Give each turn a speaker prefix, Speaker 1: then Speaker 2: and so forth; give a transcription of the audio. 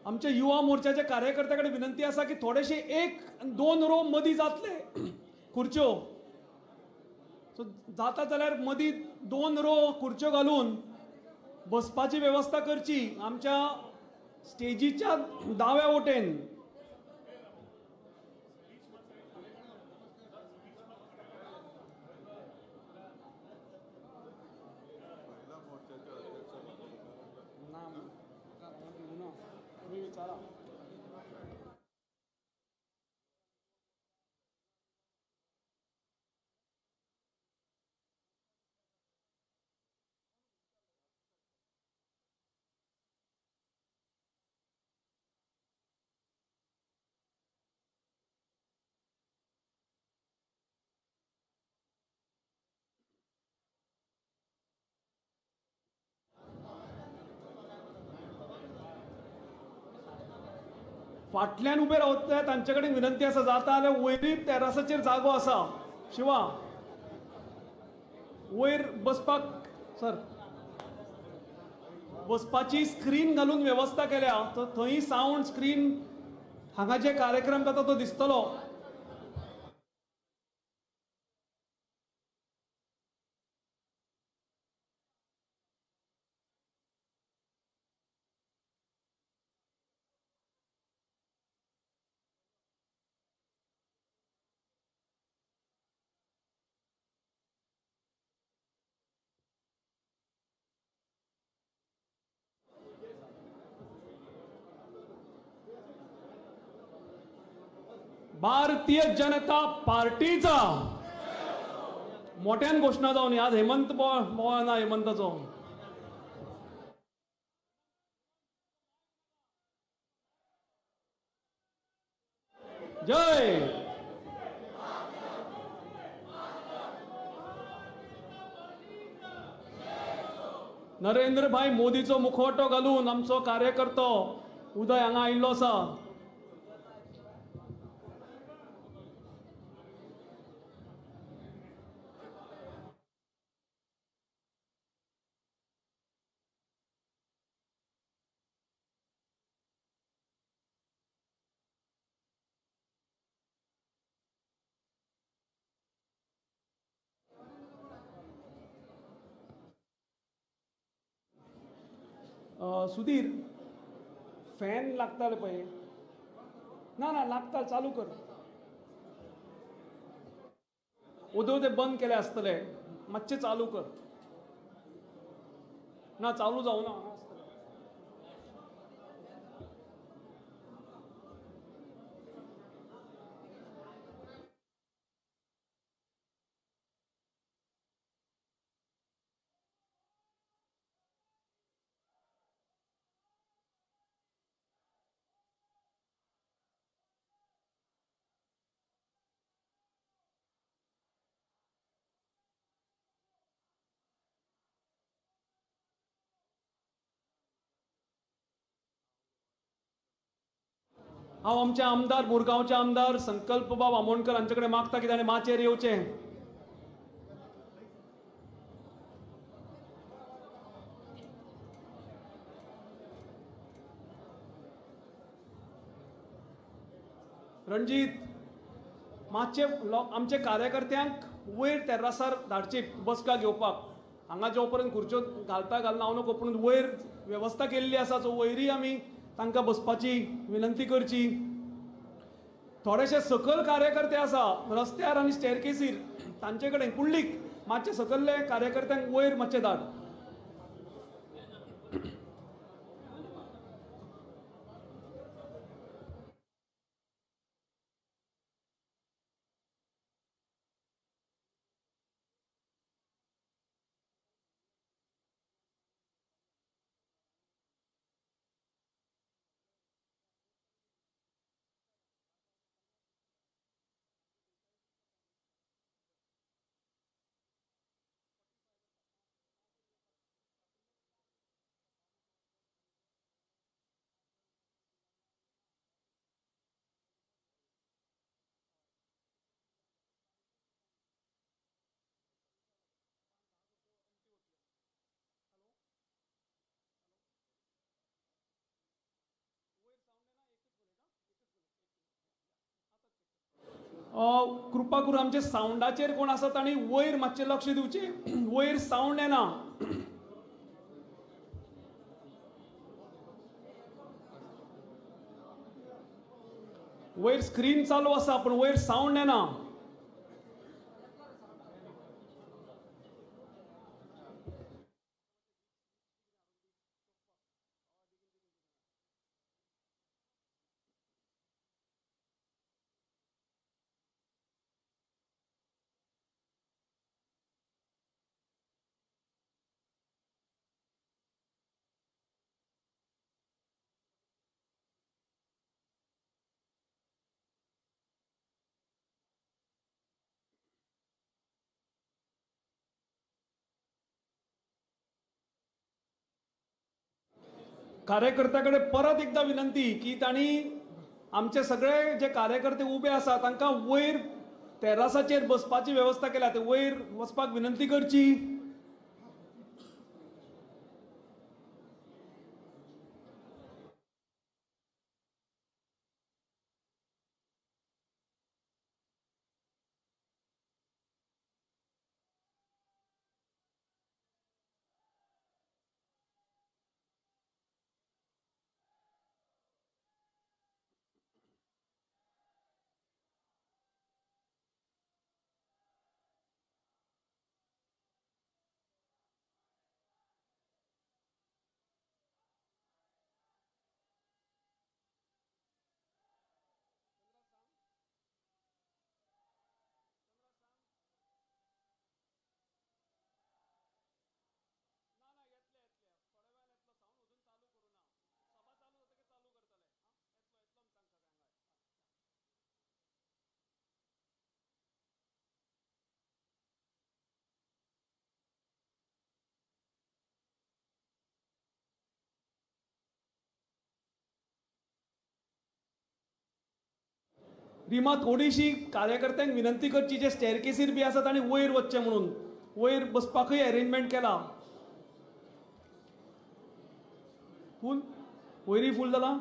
Speaker 1: आमच्या युवा मोर्चाच्या कार्यकर्त्या कडेन विनंती आसा की थोडेशे एक दोन रो मदीं जातले खुर्च्यो, सो जाता जाल्यार मदीं दोन रो खुर्च्यो घालून बसपाची वेवस्था करची आमच्या स्टेजीच्या दाव्या वटेन. फाटल्यान उबे रावतले तांचे कडेन विनंती आसा, जाता जाल्यार वयरूय तेरासाचेर जागो आसा, शिवा वयर बसपाक सर बसपाची स्क्रीन घालून वेवस्था केल्या, तर थंय सावंड स्क्रीन हांगा जे कार्यक्रम जाता तो दिसतलो. भारतीय जनता पार्टीचा मोठ्यान घोशणा जावन आज हेमंत बोवाळ ना हेमंताचो. जय. नरेंद्रभाई मोदीचो मुखवटो घालून आमचो कार्यकर्तो उदय हांगा आयिल्लो आसा. सुधीर फॅन लागताले पळय, ना ना लागता, चालू कर. ओदो ते बंद केले आसतले, मातशें चालू कर. ना चालू जावना. हांव आमचे आमदार, मुरगांवचे आमदार संकल्पबाब आमोणकर हांचे कडेन मागता की ताणें माचयेर येवचें. रणजीत, मातशे आमचे कार्यकर्त्यांक वयर तेर्रासार धाडची बसका घेवपाक. हांगा जो पर्यंत खुर्च्यो घालता घालना हांव नको, पूण वयर वेवस्था केल्ली आसा, सो वयरूय आमी तांकां बसपाची विनंती करची. थोडेशे सकयल कार्यकर्ते आसा रस्त्यार आनी स्टेरकेसीर, तांचे कडेन पुंडलीक मातशे सकयल्ले कार्यकर्त्यांक वयर मातशें धाड. कृपा करून आमचे सावंडाचेर कोण आसा तांणी वयर मातशें लक्ष दिवचें. वयर सावंड येना. वयर स्क्रीन चालू आसा पूण वयर सावंड येना. कार्यकर्त्या कडेन परत एकदा विनंती की तांणी आमचे सगळे जे कार्यकर्ते उबे आसा तांकां वयर तेरासाचेर बसपाची वेवस्था केल्या, ते वयर वचपाक विनंती करची. रिमा, थोडीशी कार्यकर्त्यांक विनंती करची जे स्टेरकेसीर बी आसा तांणी वयर वचचें म्हणून, वयर बसपाकूय अरेंजमेंट केला. फूल वयरय फूल जाला.